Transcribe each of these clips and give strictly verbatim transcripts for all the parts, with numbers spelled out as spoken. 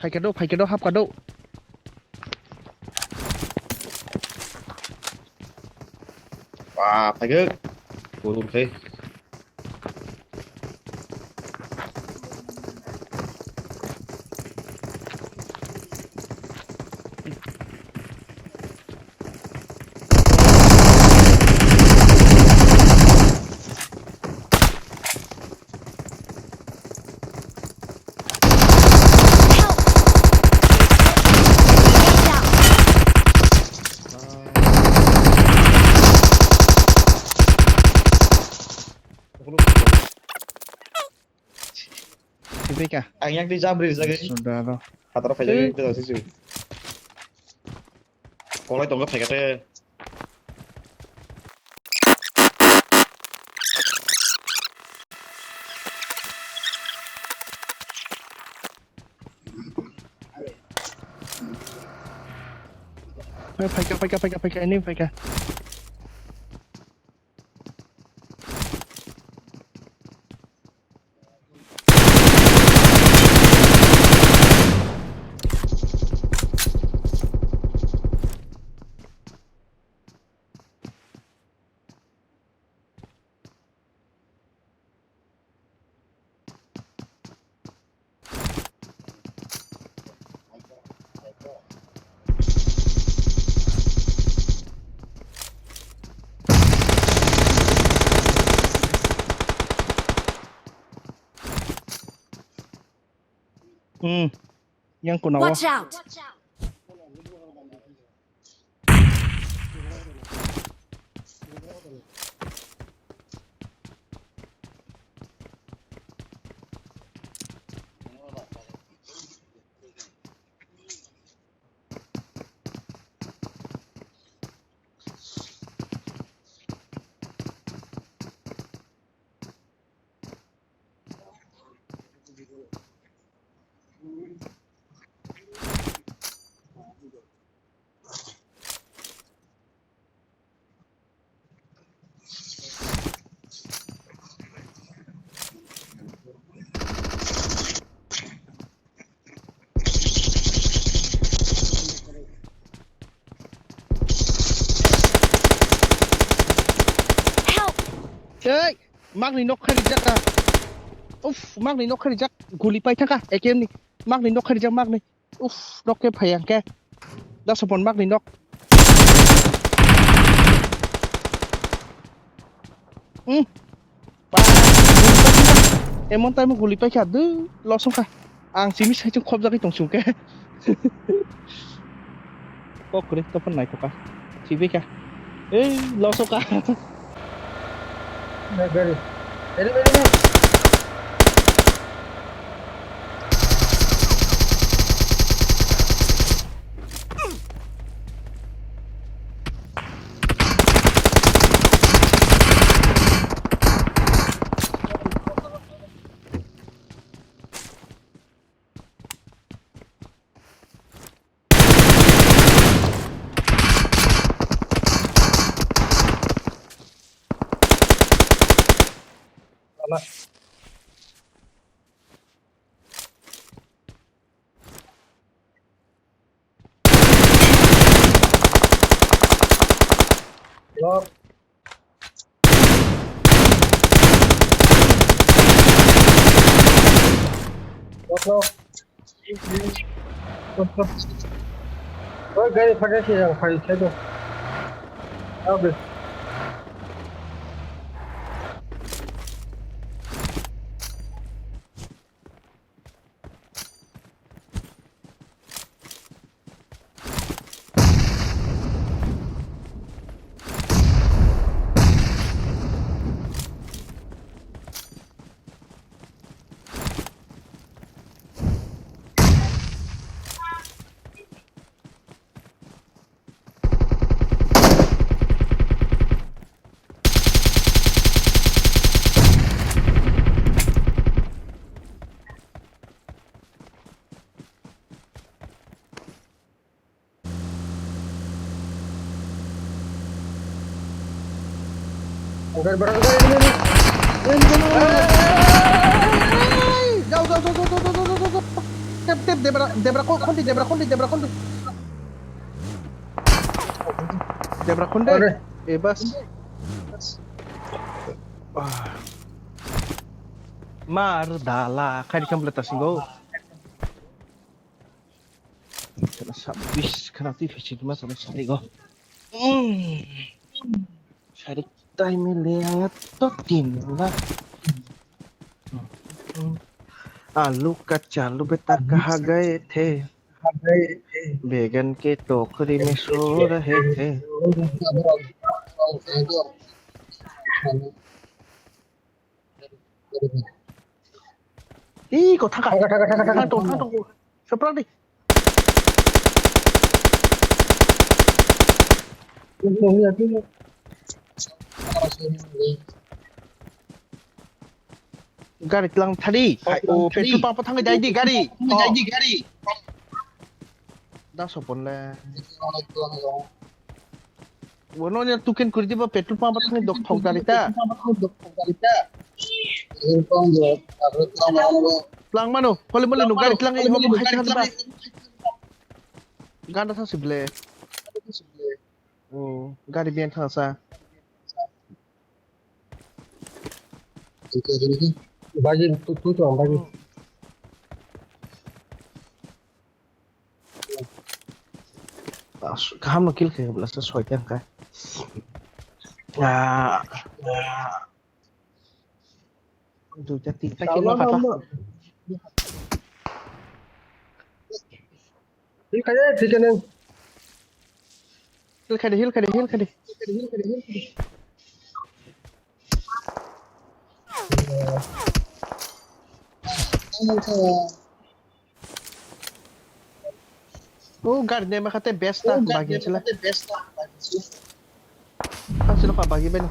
Phaikhe do, phaikhe do, hapkha do. Ba, phaikhe. Kurur khe. Sibika. Ang yang di jam ri jagwi. Sudah lo. Hataro phai jagwi. Tei. Kita sih sih. Kolai tongga phai kate. Phaika, phaika, phaika, phaika, ini phaika. Hmm. Yang kuna wa. Watch out! Help! Hey! Magni nok kharijak ka. Uff, magni nok kharijak. Guli pai thangka A K M ni. Magni nok kharijak magni. Uff, nok ke phai ang ke. Da sopon magni nok. Hmm. Pa. Emon time guli pai kha du losong kha. Ang simi sai chung khop jagwi tong sung ke. Kok kwrwi, tophan naithoka. Thwibaikha. Ei, losoka. Gari. Gari, gari, gari. Knock. Knock, knock. Knock, knock. Oi, gari phaikha se yang phai se do. Abe. Udah berangkat ini. Jauh, jauh, jauh. Tep, tep, Debra, Debra, ko-, Khundi, Debra, Khundi, Debra, Khundi. Debra, Khundi. Ore. Eh, bas. Ah. Mar dala, khai di kambla tasingo. Kana sabis, kana twi phaising ma sana sari go. Mm. Sari time le aya to tin la. आलू कच्चा आलू बेटा कहाँ गए थे? बैगन के टोकरी में सो रहे थे। Ih, kok thangkha. Thangkha, thangkha, thangkha, thangkha. Thang tong, thang tong. Soprak di. Gari tlang thari. Hai, o, petrol pump thangwi dai di gari. Dai di gari. Da sopon le. Wono nya tuken kuri diba petrol pump thangwi dok thok dari ta. Tlang mano, hole mole no gari tlang ai hobo khai thang ba. Ganda sa sible. O, gari bian thang sa. Bagi tu tu tu bagi. Kaham no kill khe bla sa soi tang ka. Ah, ah. Duita tinta kill no kata. Heal khai de, thik nang. Heal khai de, heal khai de, heal khai de. O gari ne ma khate best ta bagi chila. Ang sino pa bagi ben.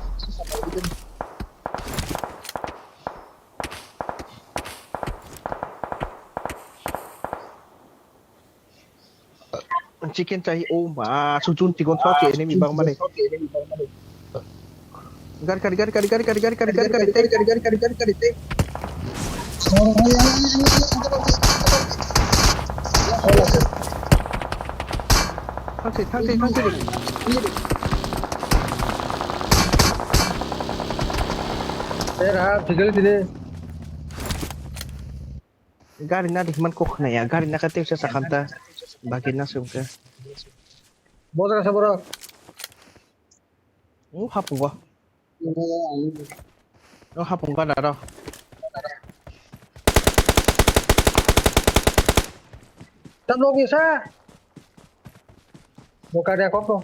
Chicken chai o ma sujun chicken thok enemy bang mane. Gari gari gari gari gari gari gari gari gari gari gari gari gari gari gari gari. Thangse thangse thangse. Era tigel tine. Gari na dikman kok khna ya, gari na ka tepsa sakanta. Bagi na sumka. Bojra sa borok. O hapung ba. O hapung gana ro. Tam log sa. Boka dia kok.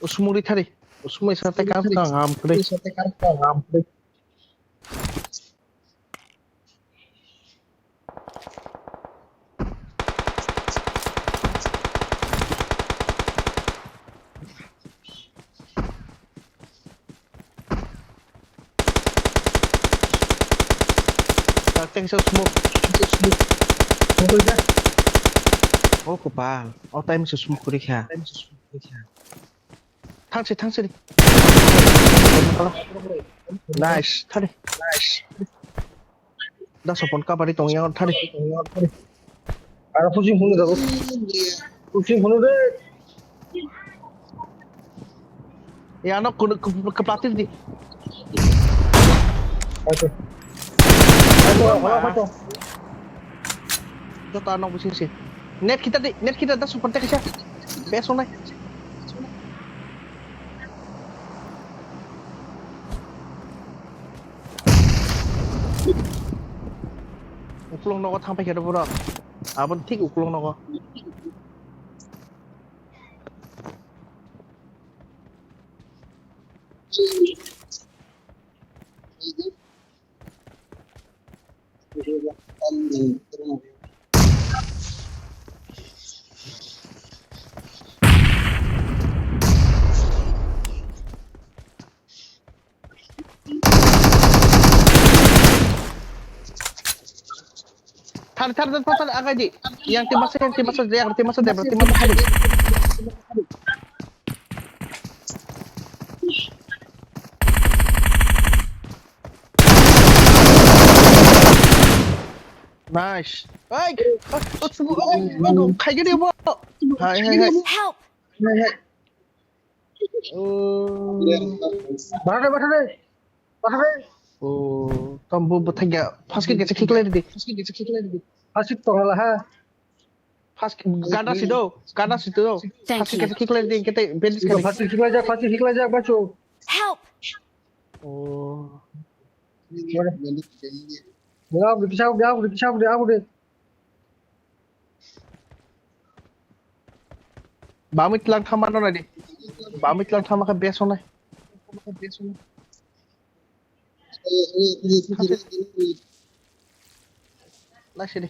Usmuri thari. Usmuri sate kam kam ham kre. Tengsa smoke. Smoke kori ka? Oh, kopal. Oh, time se smoke kori kha. Thangse, thangse di. Nice, thari. Nice. Da sopon kabari tong yang thari. Aro pushing phone dago. Pushing phone de. Ya no kun keplatir di. Ayo. Ayo, ayo, ayo. Joto ano pushing si. Net kita di, net kita da sopon te kisa. Bes onai. Uklok nogo thang paikha borok. Aboni thik uklok nogo. Thar, thar, thar, thar, agai di. Yang tim masa, yang tim masa, yang tim masa, yang tim masa, hai di. Nice. Hai, oh, oh, oh, oh, khai gini bo. Hai, hai, hai. Help! Hai, hai. Oh. Bathare, bathare. Bathare. Oh, tam bo bathai ya. First ke kisa khiklai di. First ke tongla ha. First ganda sido, ganda sido. Thank you. First ke kisa khiklai di, kita bandage kali. First khiklai jak, first khiklai jak, bacho. Help! Oh. Biar aku dikisah, biar aku dikisah, biar aku deh. Bamwi tlang thama no nai di. Bamwi tlang thama khe best wngnai. Nai sidi.